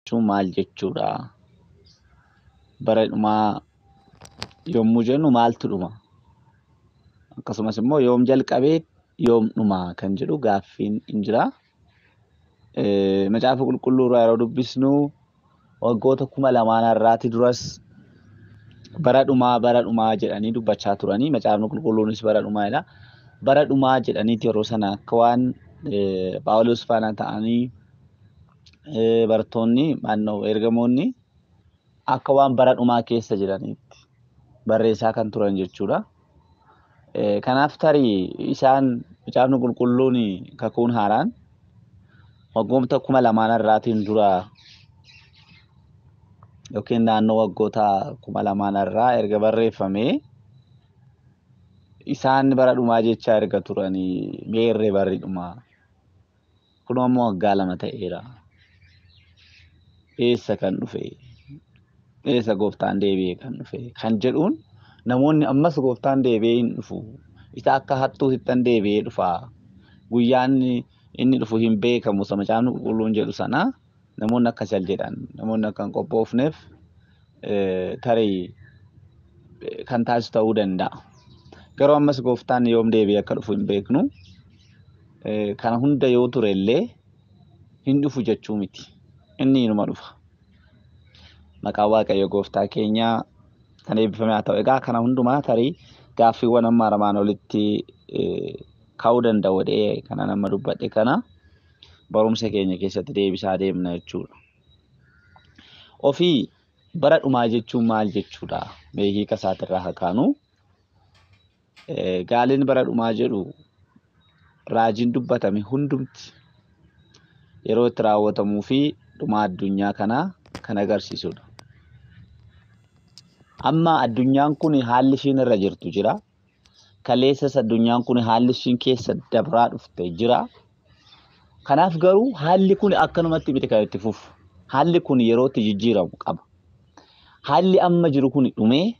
jechuun maal jechuudha? Bara dhumaa yommuu jennu maaltu dhuma? Akkasumas immoo yoom jalqabee yoom dhuma kan jedhu gaaffiin hin jira. Macaafa qulqulluu irraa yeroo dubbisnu waggoota 2000 har'aati duras bara dhumaa jedhanii dubbachaa turanii macaafni qulqulluunis bara dhumaadha. Bara dhumaa jedhaniiti yeroo sana akka waan Phaawulos faana ta'anii barattoonni naannoo ergamoonni akka waan bara dhumaa keessa jiraniitti barreessaa kan turan jechuudha. Kanaaf tarii isaan macaafni qulqulluun kakuun haaraan waggoota 2000 har'aatiin dura yookiin naannoo waggoota 2000 har'aa erga barreeffamee isaan bara dhumaa jechaa erga turanii meerree barri dhumaa kunoo ammoo waggaa 2 ta'eera. Eessa kan dhufe? Eessa gooftaan deebi'ee kan dhufe? Kan jedhuun namoonni ammas gooftaan deebi'ee hin dhufu. Isa akka hattuu sittan deebi'ee dhufa. Guyyaan inni dhufu hin beekamu isa macaafni qulqulluun jedhu sana namoonni akkas jedhan namoonni akka hin qophoofneef tarii kan taasisu ta'uu danda'a. Garuu ammas gooftaan yoom deebi'ee akka dhufu hin beeknu. Kana hunda yoo ture illee hin dhufu jechuu miti. Inni inuma dhufa. Maqaan Waaqayyo gooftaa keenyaa kan eebbifame haa ta'u. Egaa kana hundumaa tarii gaaffiiwwan amma armaan olitti ka'uu danda'u jedhee kana nama dubbadhe kana barumsa keenya keessatti deebisaa deemna jechuudha. Ofii bara dhumaa jechuun maal jechuudha? Mee hiika isaatirraa haa kaanu. Gaaliin bara dhumaa jedhu raajiin dubbatame hundumti yeroo itti raawwatamuu fi dhuma addunyaa kanaa kan agarsiisudha. Amma addunyaan kun haalli ishiin irra jirtu jira. Kaleessas addunyaan kun haalli ishiin keessa dabraa dhufte jira. Kanaaf garuu haalli kun akkanumatti miti kan itti fufu. Haalli kun yeroo itti jijjiiramu qaba. Haalli amma jiru kun dhumee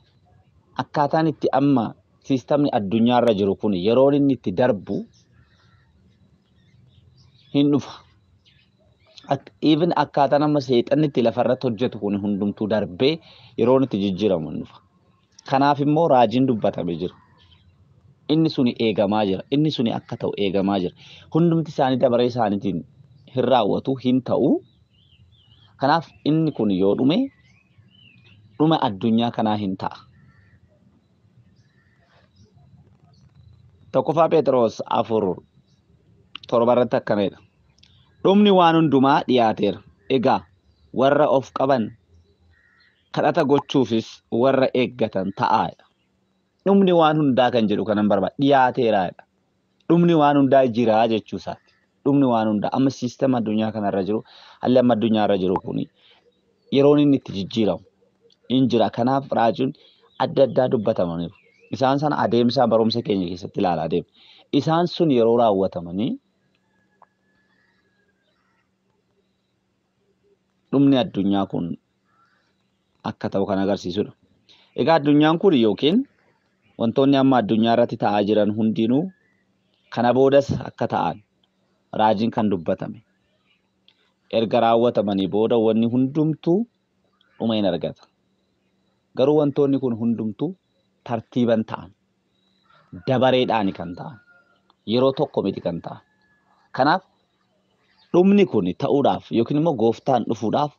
akkaataan itti amma siistamni addunyaarra jiru kun yeroon inni itti darbu hin dhufa. Even akkaataan amma seexanni itti lafarratti hojjetu kun hundumtuu darbee yeroon itti jijjiiramu hin dhufa. Kanaaf immoo raajiin dubbatame jira. Inni suni eegamaa jira. Inni suni akka ta'u eegamaa jira. Hundumti isaanii dabaree isaaniitiin hin raawwatu hin ta'u. Kanaaf inni kun yoo dhume dhuma addunyaa kanaa hin ta'a. Tokkoffaa Phexros 4:7 irratti akkanadha. Dhumni waan hundumaa dhiyaateera. Egaa warra of qaban kadhata gochuufis warra eeggatan ta'aadha. Dhumni waan hundaa kan jedhu kanan barbaada. Dhiyaateeraadha. Dhumni waan hundaa jira jechuu isaati. Dhumni waan hundaa amma siistama addunyaa kanarra jiru haalli amma addunyaarra jiru kuni yeroon inni itti jijjiiramu hin jira. Kanaaf raajiin adda addaa dubbatamaniiru. Isaan sana adeemsa barumsa keenya keessatti ilaalaa deemu. Isaan sun yeroo raawwatamanii dhumni addunyaa kun akka ta'u kan agarsiisudha. Egaa addunyaan kun yookiin wantoonni amma addunyaa irratti ta'aa jiran hundinuu kana boodas akka ta'an raajiin kan dubbatame. Erga raawwatamanii booda wanni hundumtuu dhuma hin argata. Garuu wantoonni kun hundumtuu tartiiban ta'an dabareedhaan kan ta'an yeroo tokko miti kan ta'an. Kanaaf dhumni kun ta'uudhaaf yookiin immoo gooftaan dhufuudhaaf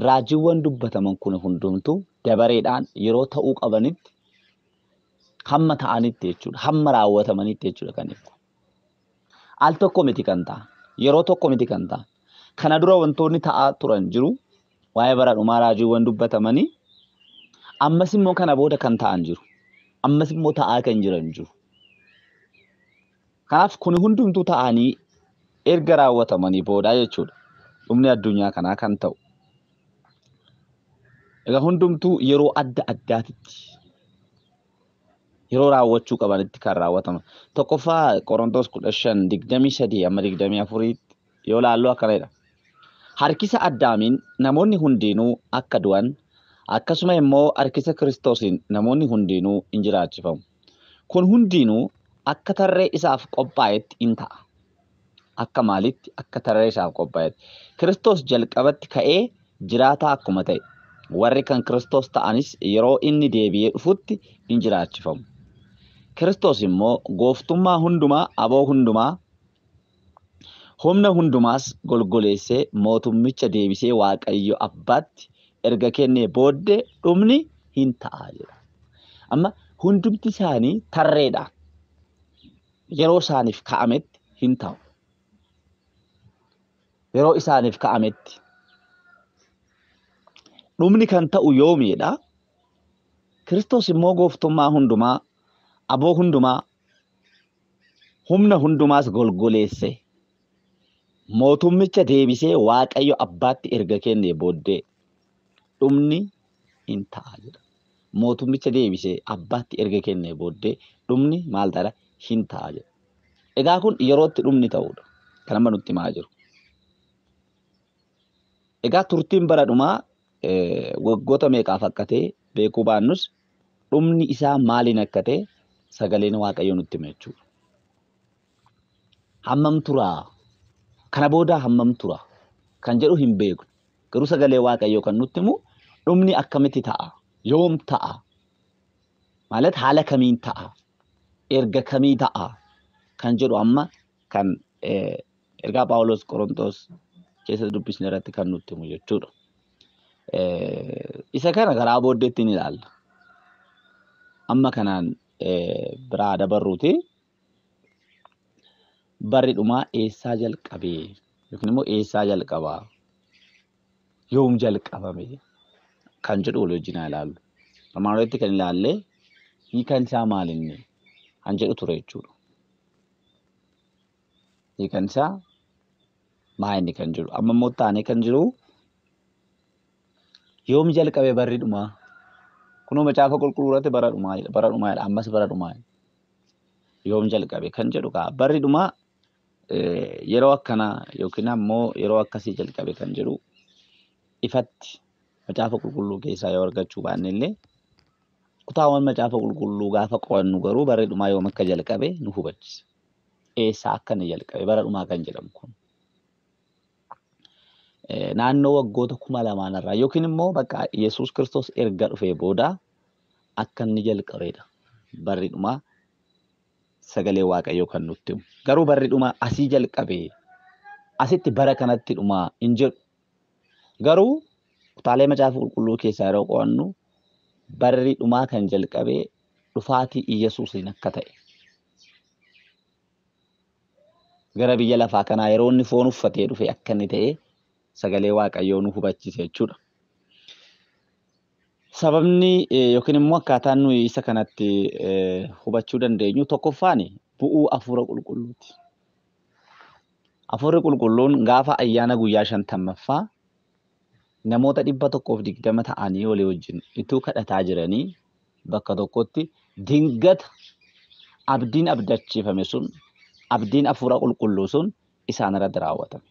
raajiiwwan dubbataman kun hundumtuu dabareedhaan yeroo ta'uu qabanitti hamma ta'anitti jechuudha. Hamma raawwatamanitti jechuudha kan ibsu. Al tokko miti kan ta'an yeroo tokko miti kan ta'an. Kana dura wantoonni ta'aa turan jiru waa'ee bara dhumaa raajiiwwan dubbatamanii ammas immoo kana booda kan ta'an jiru. Ammas immoo ta'aa kan jiran jiru. Kanaaf kun hundumtuu ta'anii erga raawwatamanii booda jechuudha. Dhumni addunyaa kanaa kan ta'u. Egaa hundumtuu yeroo adda addaatitti yeroo raawwachuu qabanitti kan raawwataman. Tokkoffaa Qorontos 15:23 amma 24 yoo laallu akkanadha. Harkisa Addaamiin namoonni hundinuu akka du'an akkasuma immoo harkisa Kiristoosiin namoonni hundinuu hin jiraachifamu. Kun hundinuu akka tarree isaaf qophaa'etti in ta'a. Akka maalitti? Akka tarree isaaf qophaa'etti. Kiristoos jalqabatti ka'ee jiraataa akkuma ta'e warri kan Kiristoos ta'anis yeroo inni deebi'ee dhufutti hin jiraachifamu. Kiristoos immoo gooftummaa hundumaa, aboo hundumaa, humna hundumaas golgoleessee mootummicha deebisee Waaqayyo Abbaatti erga kennee booddee dhumni hin ta'a jedha. Amma hundumti isaanii tarreedhaan yeroo isaaniif ka'ametti hin ta'u. Yeroo isaaniif ka'ametti. Dhumni kan ta'u yoomiidha. Kiristoos immoo gooftummaa hundumaa, aboo hundumaa, humna hundumaas golgoleesse mootummicha deebisee Waaqayyo Abbaatti erga kennee booddee dhumni hin ta'a jedha. Mootummicha deebisee Abbaatti erga kennee booddee dhumni maal ta'a? Hin ta'a jedha. Egaa kun yerootti dhumni ta'udha. Kan amma nutti himaa jiru. Egaa turtiin bara dhumaa waggoota meeqaaf akka ta'e beekuu baannus dhumni isaa maaliin akka ta'e sagaleen Waaqayyoo nutti hima jechuudha. Hammam turaa? Kana booda hammam tura? Kan jedhu hin beeknu. Garuu sagalee Waaqayyoo kan nutti himu dhumni akkamitti ta'a? Yoom ta'a? ማለት haala kamiin ta'a? Erga kamii ta'a? Kan jedhu amma kan ergaa Phaawulos Qorontos keessatti dubbisne irratti kan nutti himu jechuudha. Isa kana karaa booddeetti ni ilaalla. Amma kanaan biraa dabarruuti. Barri dhumaa eessaa jalqabee yookiin immoo eessaa jalqabaa? Yoom jalqabame? Kan jedhu walii wajjin haa ilaallu. Armaan olitti kan ilaalle hiikan isaa maalinni kan jedhu ture jechuudha. Hiikan isaa maalinni kan jedhu. Amma immoo taanee kan jiru yoom jalqabe barri dhumaa? Kunoo macaafa qulqulluu irratti bara dhumaa jedha. Bara dhumaa jedha. Ammas bara dhumaa jedha. Yoom jalqabe kan jedhu kaa barri dhumaa yeroo akkanaa yookiin ammoo yeroo akkasii jalqabe kan jedhu ifatti macaafa qulqulluu keessaa yoo argachuu baanne illee kutaawwan macaafa qulqulluu gaafa qo'annu garuu barri dhumaa yoom akka jalqabe nu hubachiisa. Eessaa akka inni jalqabe bara dhumaa kan jedhamu kun. Naannoo waggoota 2000 irraa yookiin immoo bakka Yesuus Kiristoos erga dhufee booda akka inni jalqabeedha. Barri dhumaa sagalee Waaqayyoo kan nutti himu. Garuu barri dhumaa asii jalqabee asitti bara kanatti dhumaa hin jedhu. Garuu kutaalee macaafa qulqulluu keessaa yeroo qo'annu barri dhumaa kan jalqabee dhufaatii Iyyasuusiin akka ta'e. Gara biyya lafaa kanaa yeroo inni foon uffatee dhufe akka inni ta'e sagalee Waaqayyoo nu hubachiisa jechuudha. Sababni yookiin immoo akkaataan nuyi isa kanatti hubachuu dandeenyu tokkoffaan bu'uu hafuura qulqulluuti. Hafuurri qulqulluun gaafa ayyaana guyyaa 50ffaa namoota 120 ta'anii walii wajjin ituu kadhataa jiranii bakka tokkotti dingata abdiin abdachiifame sun abdiin hafuura qulqulluu sun isaan irratti raawwatame.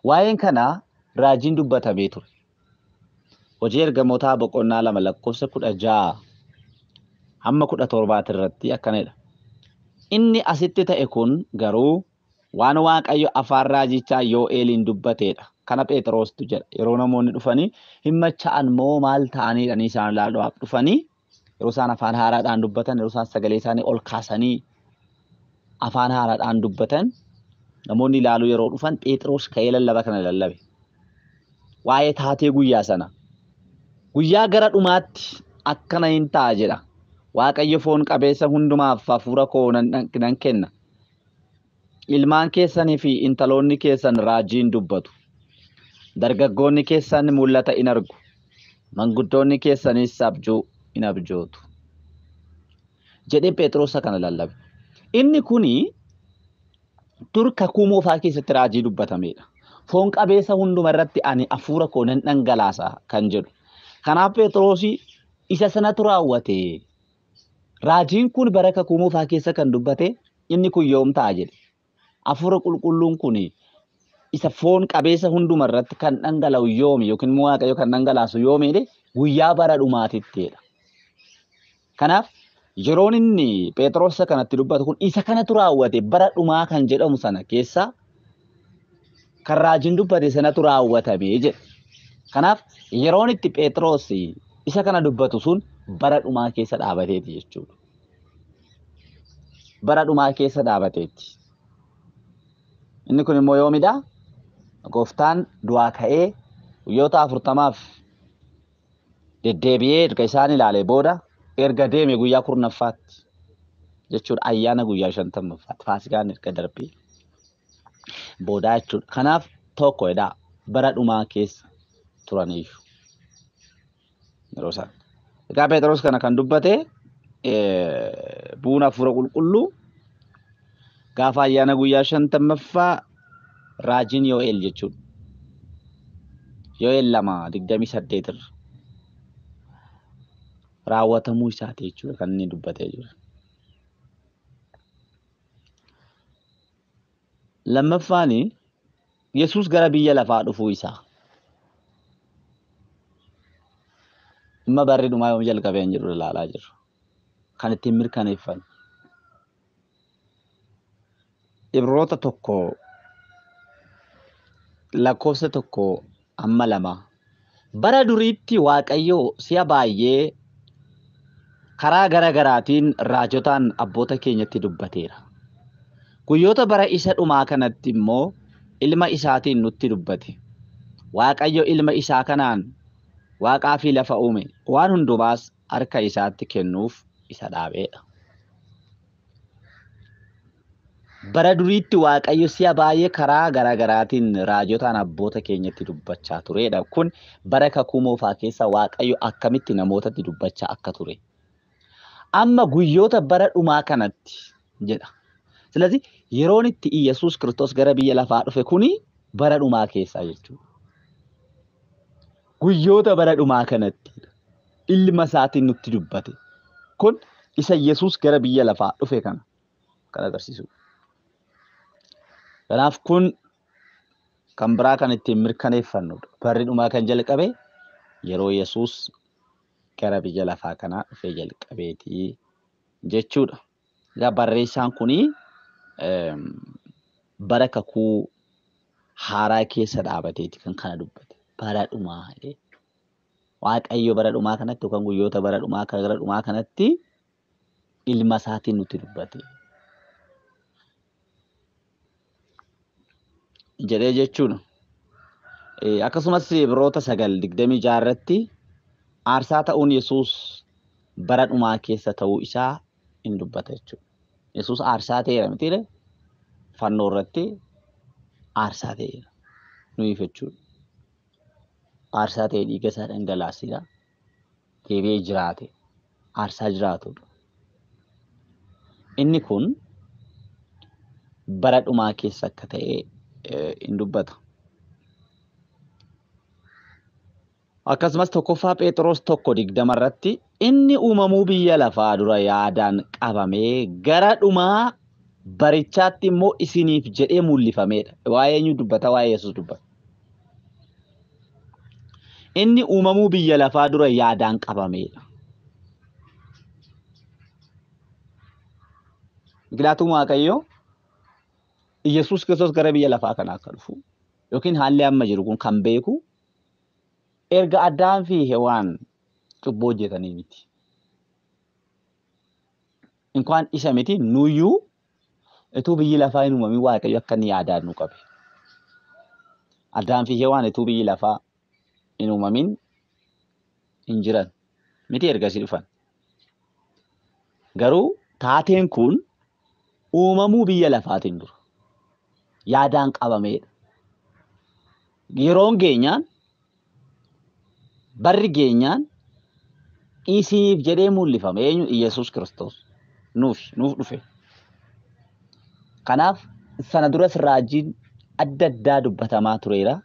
Waa'een kanaa raajiin dubbatamee ture. Hojii ergamootaa boqonnaa 2 lakkoofsa 16 hamma 17 irratti akkanadha. Inni asitti ta'e kun garuu waan Waaqayyo afaan raajichaa Yoo'eeliin dubbateedha. Kana Phexrostu jedha. Yeroo namoonni dhufanii hin macha'an moo maal ta'aniidha isaan ilaaluudhaaf dhufanii yeroo isaan afaan haaraadhaan dubbatan, yeroo isaan sagalee isaanii ol kaasanii afaan haaraadhaan dubbatan namoonni ilaaluu yeroo dhufan Phexros ka'ee lallaba kana lallabe. Waa'ee taatee guyyaa sana. Guyyaa gara dhumaatti akkana hin ta'a jedha. Waaqayyo foon qabeessa hundumaaf hafuura koo nan kenna. Ilmaan keessanii fi intaloonni keessan raajiin dubbatu. Dargaggoonni keessan mul'ata in argu. Manguddoonni keessanis abjuu in abjootu. Jedhee Phexros kana lallabe. Inni kuni dur kakuu moofaa keessatti raajii dubbatameedha. Foon qabeessa hunduma irratti ani hafuura koo nan dhangalaasa kan jedhu. Kanaaf Phexros isa sanatu raawwate. Raajiin kun bara kakuu moofaa keessa kan dubbate inni kun yoom ta'a jedhe. Hafuura qulqulluun kun isa foon qabeessa hunduma irratti kan dhangala'u yoomi yookiin immoo Waaqayyo kan dhangalaasu yoomi jedhe guyyaa bara dhumaatittidha. Kanaaf yeroon inni Phexros kanatti dubbatu kun isa kanatu raawwate bara dhumaa kan jedhamu sana keessa kan raajiin dubbate sanatu raawwatame jedhe. Kanaaf yeroon itti Phexros isa kana dubbatu sun bara dhumaa keessa dhaabateeti jechuudha. Bara dhumaa keessa dhaabateeti. Inni kun immoo yoomidha? Gooftaan du'aa ka'ee guyyoota 40 deddeebi'ee erga isaan ilaalee booda erga deeme guyyaa 10ffaatti jechuudha. Ayyaana guyyaa 50ffaatti Faasikaan erga darbee boodaa jechuudha. Kanaaf tokkodha bara dhumaa keessa turaniiru yeroo isaan. Egaa Phexros kana kan dubbate bu'uun hafuura qulqulluu gaafa ayyaana guyyaa 50ffaa raajiin Yoo'eel jechuudha. Yoo'eel 2:28 irra raawwatamuu isaati jechuudha kan inni dubbatee jiru. Lammaffaan Yesuus gara biyya lafaa dhufuu isaa. Amma barri dhumaa yoom jalqabee hin jedhu ilaalaa jirra. Kan ittiin mirkaneeffannu. Ibroota 1 lakkoofsa 1 amma 2. Bara duriitti Waaqayyo si'a baay'ee karaa gara garaatiin raajotaan abboota keenyatti dubbateera. Guyyoota bara isa dhumaa kanatti immoo ilma isaatiin nutti dubbate. Waaqayyo ilma isaa kanaan waaqaa fi lafa uume, waan hundumaas harka isaatti kennuuf isa dhaabeedha. Bara duriitti Waaqayyo si'a baay'ee karaa gara garaatiin raajotaan abboota keenyatti dubbachaa turedha. Kun bara kakuu moofaa keessa Waaqayyo akkamitti namootatti dubbachaa akka ture. Amma guyyoota bara dhumaa kanatti jedha. Silasi yeroon itti Iyyasuus Kiristoos gara biyya lafaa dhufe kuni bara dhumaa keessaa jechuudha. Guyyoota bara dhumaa kanatti ilma isaatiin nutti dubbate. Kun isa Yesuus gara biyya lafaa dhufe kana kan agarsiisudha. Kanaaf kun kan biraa kan ittiin mirkaneeffannudha. Barri dhumaa kan jalqabe yeroo Yesuus gara biyya lafaa kanaa dhufee jalqabeetii jechuudha. Egaa barreessaan kuni bara kakuu haaraa keessa dhaabateeti kan kana dubbate. Bara dhumaa jedhee. Waaqayyo bara dhumaa kanatti yookaan guyyoota bara dhumaa kan gara dhumaa kanatti ilma isaatiin nutti dubbate jedhee jechuudha. Akkasumas Ibroota 9:26 irratti aarsaa ta'uun Yesuus bara dhumaa keessa ta'uu isaa hin dubbata jechuudha. Yesuus aarsaa ta'eera mitiire? Fannoo irratti aarsaa ta'eera nuyiif jechuudha. Aarsaa ta'e dhiiga isaa dhangalaaseera. Deebi'ee jiraate. Aarsaa jiraatudha. Inni kun bara dhumaa keessa akka ta'e hin dubbata. Akkasumas 1 Phexros 1:20 irratti inni uumamuu biyya lafaa dura yaadaan qabamee gara dhumaa barichaatti immoo isiniif jedhee mul'ifameedha. Waa'ee eenyu dubbata? Waa'ee Yesuus dubbata. Inni uumamuu biyya lafaa dura yaadaan qabameedha. Miknaatuu Waaqayyo Yesuus Kiristoos gara biyya lafaa kanaa akka dhufu yookiin haalli amma jiru kun kan beeku erga Addaam fi Hewaan cubbuu hojjetanii miti. Inkwaan isa miti nuyyuu utuu biyyi lafaa hin uumamin Waaqayyo akka inni yaadaan nu qabe. Addaam fi Hewaan utuu biyyi lafaa hin uumamin hin jiran miti ergasii dhufan. Garuu taateen kun uumamuu biyya lafaatiin dura yaadaan qabameedha. Yeroon geenyaan barri geenyaan isiniif jedhee mul'ifame. Eenyu? Iyyasuus Kiristoos nuuf dhufe. Kanaaf sana duras raajiin adda addaa dubbatamaa tureera.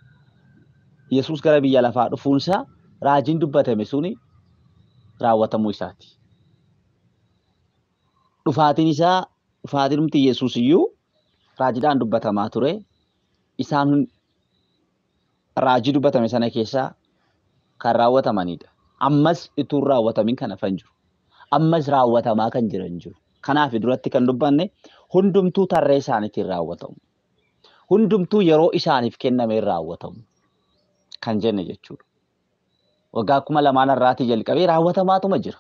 Yesuus gara biyya lafaa dhufuunsaa raajiin dubbatame suni raawwatamuu isaati. Dhufaatiin isaa dhufaatiin humti Yesuus iyyuu raajiidhaan dubbatamaa ture. Isaan raajii dubbatame sana keessaa kan raawwatamanidha. Ammas utuu raawwatamin kan hafan jiru. Ammas raawwatamaa kan jiran jiru. Kanaaf duratti kan dubbanne hundumtuu tarree isaaniitiin raawwatamu. Hundumtuu yeroo isaaniif kennameen raawwatamu kan jenne jechuudha. Waggaa 2000 irraatii jalqabee raawwatamaatuma jira.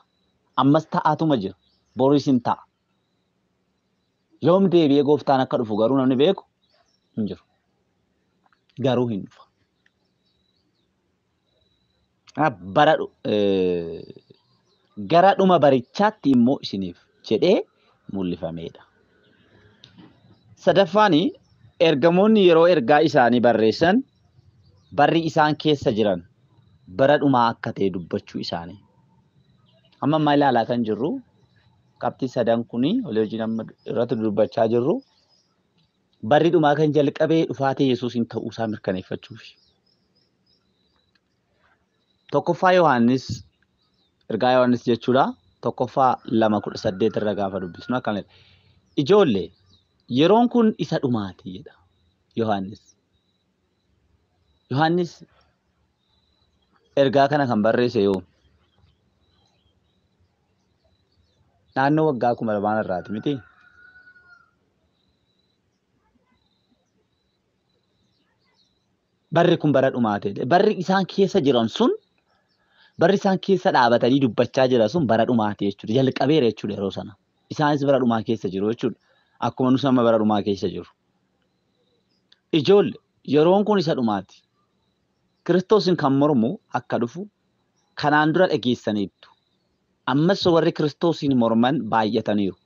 Ammas ta'aatuma jira. Boris hin ta'a. Yoom deebi'ee gooftaan akka dhufu garuu namni beeku hin jiru. Garuu hin dhufa. Bara gara dhuma barichaatti immoo isiniif jedhee mul'ifameedha. Sadaffaan ergamoonni yeroo ergaa isaanii barreessan barri isaan keessa jiran bara dhumaa akka ta'e dubbachuu isaanii. Amma ammaa ilaalaa kan jirru qabxii sadan kuni olii wajjin amma irratti dubbachaa jirru barri dhumaa kan jalqabee dhufaatii Yesuusiin ta'uusaa mirkaneeffachuufi. Tokkoffaa Yohaannis ergaa Yohaannis jechuudha. Tokkoffaa 2:18 irra gaafa dubbisnu akkana jedha. Ijoollee yeroon kun isa dhumaati jedha Yohaannis. Yohaannis ergaa kana kan barreesse yoom? Naannoo waggaa 2000 irraati miti? Barri kun bara dhumaati. Barri isaan keessa jiran sun barri isaan keessa dhaabatanii dubbachaa jiran sun bara dhumaati jechuudha. Jalqabeera jechuudha yeroo sana. Isaanis bara dhumaa keessa jiru jechuudha. Akkuma nus amma bara dhumaa keessa jiru. Ijoollee yeroon kun isa dhumaati. Kiristoosin kan mormu akka dhufu kanaan dura dhageessaniittu. Ammas warri Kiristoosin morman baay'ataniiru.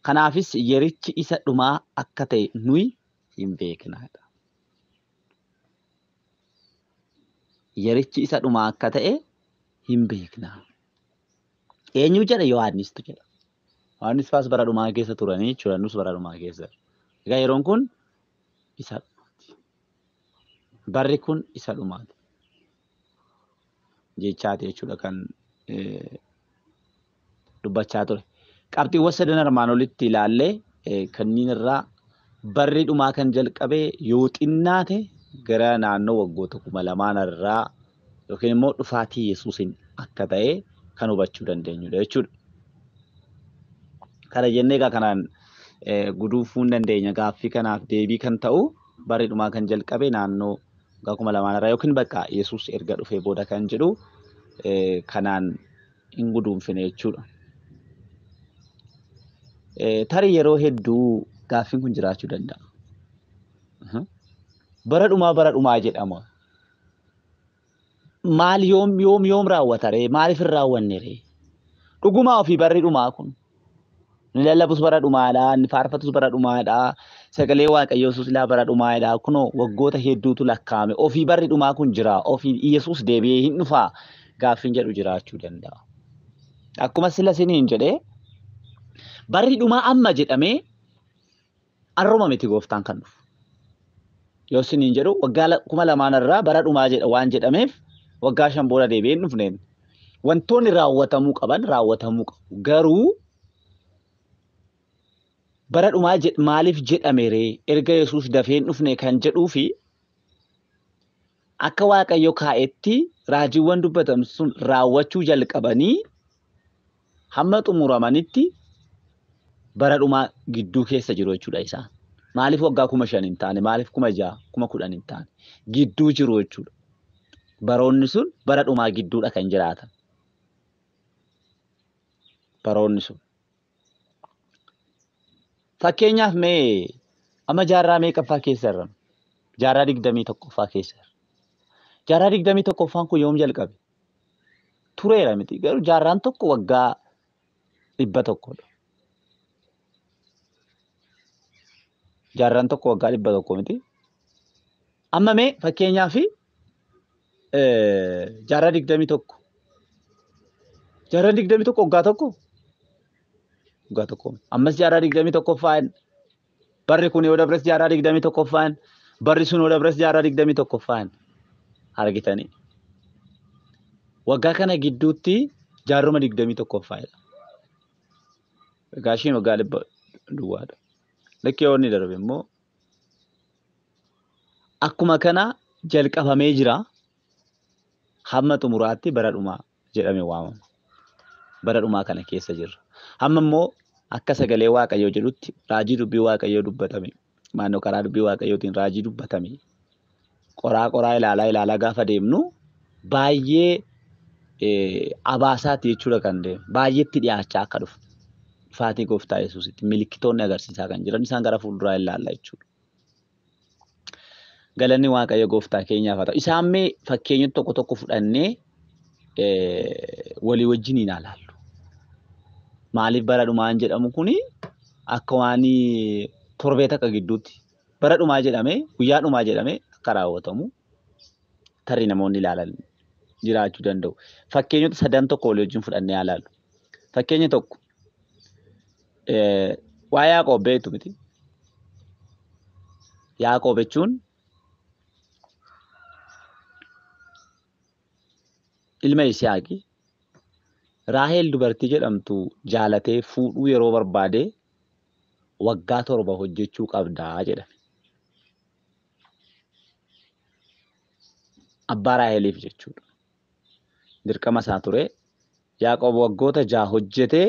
Kanaafis yerichi isa dhumaa akka ta'e nuyi hin beeknaadha. Yerichi isa dhumaa akka ta'e hin beekna. Eenyu jedha? Yohaannistu jedha. Yohaannis faas bara dhumaa keessa turanii jechuudha. Nus bara dhumaa keessa. Egaa yeroon kun isa dhumaati. Barri kun isa dhumaati. Jechaati jechuudha kan dubbachaa ture. Qabxiiwwan sadan armaan olitti ilaallee kanneen irraa barri dhumaa kan jalqabee yoo xinnaate gara naannoo waggoota 2000 irraa yookiin immoo dhufaatii Yesuusiin akka ta'e kan hubachuu dandeenyudha jechuudha. Kana jennee egaa kanaan guduunfuu hin dandeenya. Gaaffii kanaaf deebii kan ta'u barri dhumaa kan jalqabe naannoo waggaa 2000 irraa yookiin bakka Yesuus erga dhufee booda kan jedhu kanaan hin guduunfine jechuudha. Tarii yeroo hedduu gaaffiin kun jiraachuu danda'a. Bara dhumaa jedhama. Maal yoom yoom yoom raawwata ree? Maaliif hin raawwanne ree? Dhugumaa ofii barri dhumaa kun. Inni lallabus bara dhumaadha, inni faarfatus bara dhumaadha, sagalee Waaqayyoo silaa bara dhumaadha. Kunoo waggoota hedduutu lakkaa'ame. Ofii barri dhumaa kun jira. Ofii Yesuus deebi'ee hin dhufaa gaaffiin jedhu jiraachuu danda'a. Akkuma sila isiniin jedhee barri dhumaa amma jedhamee arroma miti gooftaan kan dhufu. Yoo isiniin jedhu waggaa 2000 irraa bara dhumaa jedha waan jedhameef waggaa 5 booda deebi'ee hin dhufneen. Wantoonni raawwatamuu qaban raawwatamuu qabu. Garuu bara dhumaa maaliif jedhame ree erga Yesuus dafee hin dhufne kan jedhuu fi akka Waaqayyo kaa'etti raajiiwwan dubbatan sun raawwachuu jalqabanii hamma xumuramanitti bara dhumaa gidduu keessa jiru jechuudha isaan. Maaliif waggaa 5000 hin taane? Maaliif 6000, 10000 hin taane? Gidduu jiru jechuudha. Baroonni sun bara dhumaa gidduudha kan jiraatan. Baroonni sun. Fakkeenyaaf mee amma jaarraa meeqaffaa keessa jirra? Jaarraa 21ffaa keessa jirra. Jaarraa 21ffaan kun yoom jalqabe? Tureera miti. Garuu jaarraan tokko waggaa 100dha. Jaarraan tokko waggaa 100 miti. Amma mee fakkeenyaaf jaarraa 21. Jaarraa 21 waggaa tokko? Waggaa tokko. Ammas jaarraa 21ffaan barri kun yoo dabres jaarraa 21ffaan barri sun yoo dabres jaarraa 21ffaan argitanii. Waggaa kana gidduutti jaarruma 21ffaadha. Egaa ishiin waggaa 100 duwwaadha. Lakkee yoo inni darbe immoo akkuma kana jalqabamee jira. Hamma xumuraatti bara dhumaa jedhame waamama. Bara dhumaa kana keessa jirra. Hamma immoo akka sagalee Waaqayyoo jedhutti raajii dubbii Waaqayyoo dubbatame. Maannoo karaa dubbii Waaqayyootiin raajii dubbatame. Qoraa qoraa ilaalaa ilaalaa gaafa deemnu baay'ee abaasaati jechuudha kan deemu. Baay'eetti dhiyaachaa akka dhufu. Dhufaatii gooftaa Yesuusitti milikkitoonni agarsiisaa kan jiran isaan gara fuulduraa ilaalla jechuudha. Galanni Waaqayyo gooftaa keenyaaf haa ta'u. Isaan mee fakkeenya tokko tokko fudhannee walii wajjin hin ilaallu. Maaliif bara dhumaan jedhamu kuni akka waan torbee takka gidduutti bara dhumaa jedhamee guyyaa dhumaa jedhamee akka raawwatamu tarii namoonni ilaalan jiraachuu danda'u. Fakkeenyota sadan tokko walii wajjin fudhannee ilaallu. Fakkeenya tokko waa'ee Yaaqoob beektu miti. Yaaqoob jechuun ilma Yisihaaqi. Raahel dubartii jedhamtu jaalatee fuudhuu yeroo barbaade waggaa 7 hojjechuu qabdaa jedhame. Abbaa Raaheliif jechuudha. Dirqama isaa ture. Yaaqoob waggoota 6 hojjetee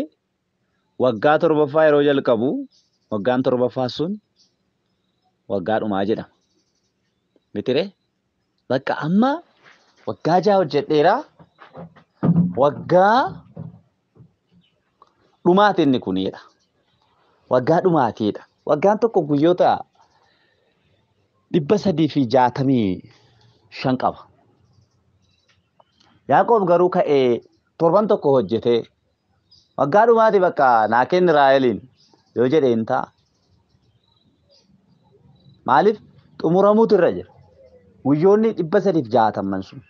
waggaa 7ffaa yeroo jalqabu waggaan 7ffaa sun waggaa dhumaa jedhama. Mitiree? Bakka amma waggaa 6 hojjedheera. Waggaa dhumaati inni kunidha. Waggaa dhumaatiidha. Waggaan tokko guyyoota 365 qaba. Yaaqoob garuu ka'ee torban tokko hojjetee waggaa dhumaati bakka naa kenni Raaheliin yoo jedhe hin ta'a. Maaliif xumuramuutu irra jira. Guyyoonni 360 sun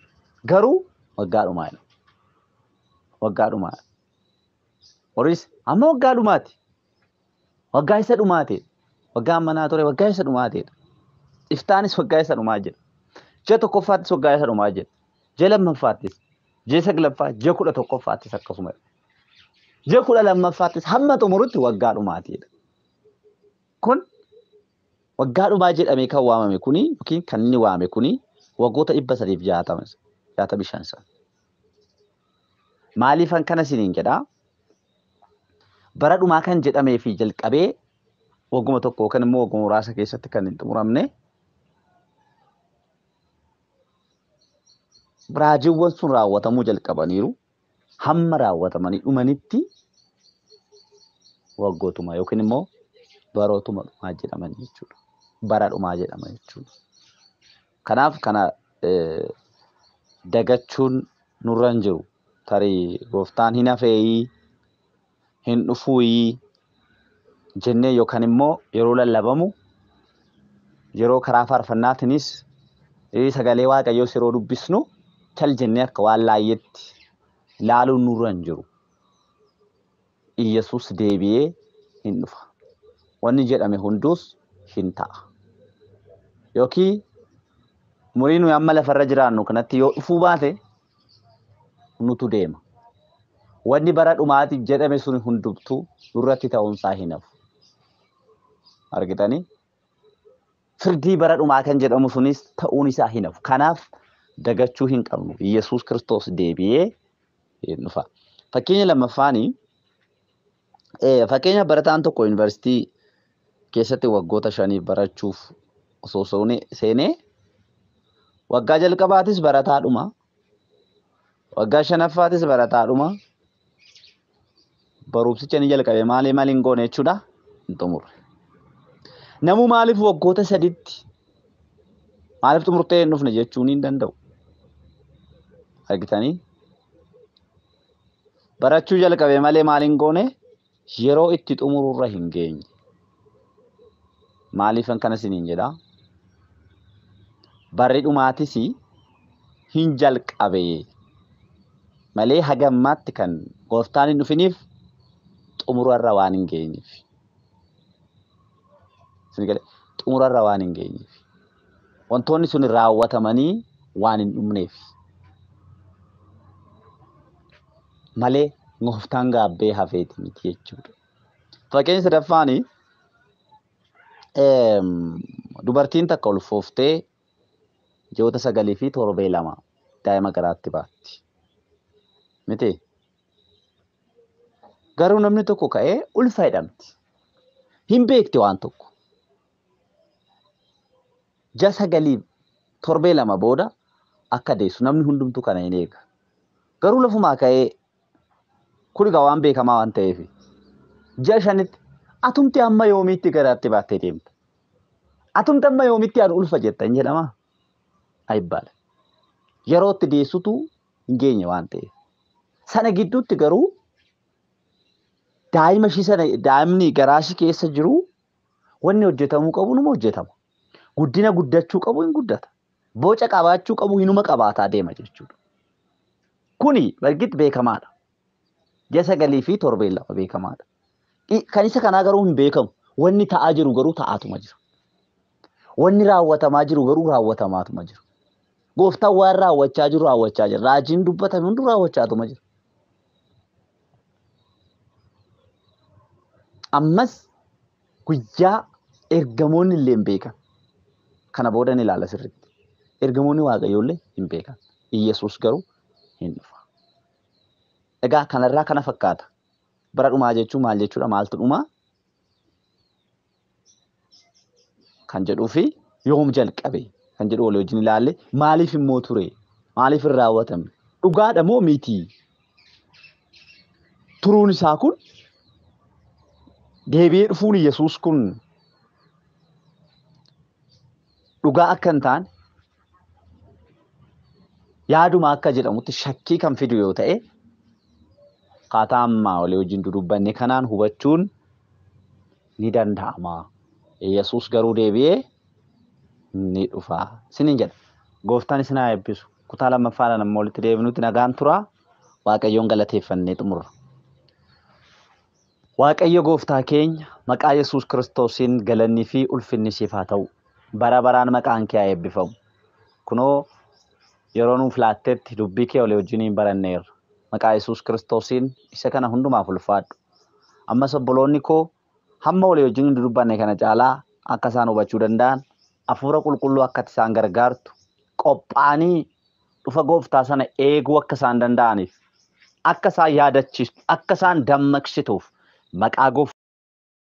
garuu waggaa dhumaadha. Waggaa dhumaadha. Horis amma waggaa dhumaati. Waggaa isa dhumaati. Waggaa ammanaa ture waggaa isa dhumaatiidha. Iftaanis waggaa isa dhumaa jira. Ji'a tokkoffaattis waggaa isa dhumaa jira. Ji'a lammaffaattis, ji'a saglaffaa, ji'a 11ffaattis akkasuma. Ji'a 12ffaattis hamma xumurutti waggaa dhumaatiidha. Kun waggaa dhumaa jedhamee kan waamame kuni yookiin kan inni waame kuni waggoota 365 sana. Maaliifan kana isiniin jedhaa? Bara dhumaa kan jedhamee fi jalqabee wagguma tokko yookaan immoo wagguma muraasa keessatti kan hin xumuramne raajiiwwan sun raawwatamuu jalqabaniiru. Hamma raawwatamanii dhumanitti waggootuma yookiin immoo barootuma dhumaa jedhaman jechuudha. Bara dhumaa jedhama jechuudha. Kanaaf kana dagachuun nurra hin jiru. Tarii gooftaan hin hafeeyii, hin dhufuuyii jennee yookaan immoo yeroo lallabamu yeroo karaa faarfannaatiinis sagalee Waaqayyoos yeroo dubbisnu cal jennee akka waan laayyetti ilaaluun nurra hin jiru. Iyyasuus deebi'ee hin dhufa. Wanni jedhame hunduus hin ta'a. Yookiin umurii nuyi amma lafarra jiraannu kanatti yoo dhufuu baate nutu deema. Wanni bara dhumaatiif jedhame sun hundumtuu nurratti ta'uunsaa hin hafu. Argitanii? Firdii bara dhumaa kan jedhamu sunis ta'uun isaa hin hafu. Kanaaf dagachuu hin qabnu. Iyyasuus Kiristoos deebi'ee hin dhufa. Fakkeenya lammaffaanii fakkeenya barataan tokko yuunivarsiitii keessatti waggoota 5 barachuuf osoo seenee waggaa jalqabaatis barataadhuma, waggaa 5ffaatis barataadhuma, barumsicha ni jalqabe maali maali hin goone jechuudha hin xumurre. Namuu maaliif waggoota 3tti maaliif xumurtee hin dhufne jechuun hin danda'u. Argitanii? Barachuu jalqabe malee maal hin goone yeroo itti xumururra hin geenye. Maaliifan kana isiniin jedhaa? Barri dhumaatis hin jalqabe malee haga ammaatti kan gooftaan hin dhufiniif xumurarra waan hin geenyeef. Xumurarra waan hin geenyeef. Wantoonni sun raawwatamanii waan hin dhumneef. Malee gooftaan gaabbee hafeeti miti jechuudha. Fakkeenya sadaffaani dubartiin takka ulfooftee ji'oota 9 fi torbee 2 daa'ima garaatti baatti. Miti? Garuu namni tokko ka'ee ulfa jedhamti. Hin beekti waan tokko. Ji'a 9 torbee 2 booda akka deessu namni hundumtuu kana hin eega. Garuu lafumaa ka'ee kun egaa waan beekamaa waan ta'eef ji'a 5tti atumti amma yoomiitti garaatti baattee deemta? Atumti amma yoomitti an ulfa jetta hin jedhamaa? Ayibbaala. Yeroo itti deessutu hin geenye waan ta'eef. Sana gidduutti garuu daa'ima ishii sana daa'imni garaa ishii keessa jiru wanni hojjetamuu qabu numa hojjetama. Guddina guddachuu qabu hin guddata. Boca qabaachuu qabu hinuma qabaataa deema jechuudha. Kuni bargit beekamaadha. Ji'a 9 fi 2 beekamaadha. Kan isa kanaa garuu hin beekamu. Wanni ta'aa jiru garuu ta'aatuma jira. Wanni raawwatamaa jiru garuu raawwatamaatuma jira. Gooftaan waan raawwachaa jiru raawwachaa jira. Raajiin dubbatame hunduu raawwachaatuma jira. Ammas guyyaa ergamoonni illee hin beekan. Kana booda ni ilaala sirriitti. Ergamoonni Waaqayyoo illee hin beekan. Iyyasuus garuu hin dhufa. Egaa kanarraa kana fakkaata. Bara dhumaa jechuun maal jechuudha? Maaltu dhumaa? Kan jedhuu fi yoom jalqabe kan jedhu walii wajjin ilaalle maaliif immoo ture? Maaliif hin raawwatamne? Dhugaadha moo miti? Turuun isaa kun deebi'ee dhufuun Yesuus kun dhugaa akka hin taane yaaduma akka jedhamutti shakkii kan fidu yoo ta'e akkaataa ammaa walii wajjin dudubbanne kanaan hubachuun ni danda'ama. Yesuus garuu deebi'ee ni dhufa. Isiniin jedha. Gooftaan isin haa eebbisu. Kutaa lammaffaadhaan amma walitti deebinutti nagaan turaa. Waaqayyoon galateeffannee xumurra. Waaqayyo gooftaa keenya maqaa Yesuus Kiristoosiin galannii fi ulfinni siif haa ta'u. Bara baraan maqaan kee haa eebbifamu. Kunoo yeroo nuuf laattetti dubbii kee walii wajjiniin baranneerra. Maqaa Yesuus Kiristoosiin isa kana hundumaaf ulfaadhu. Ammas obboloonni koo hamma walii wajjin dudubbanne kana caalaa akka isaan hubachuu danda'an hafuura qulqulluu akka isaan gargaartu qophaa'anii dhufa gooftaa sana eeguu akka isaan danda'aniif akka isaan yaadachiistu akka isaan dammaqsituuf maqaa gooftaa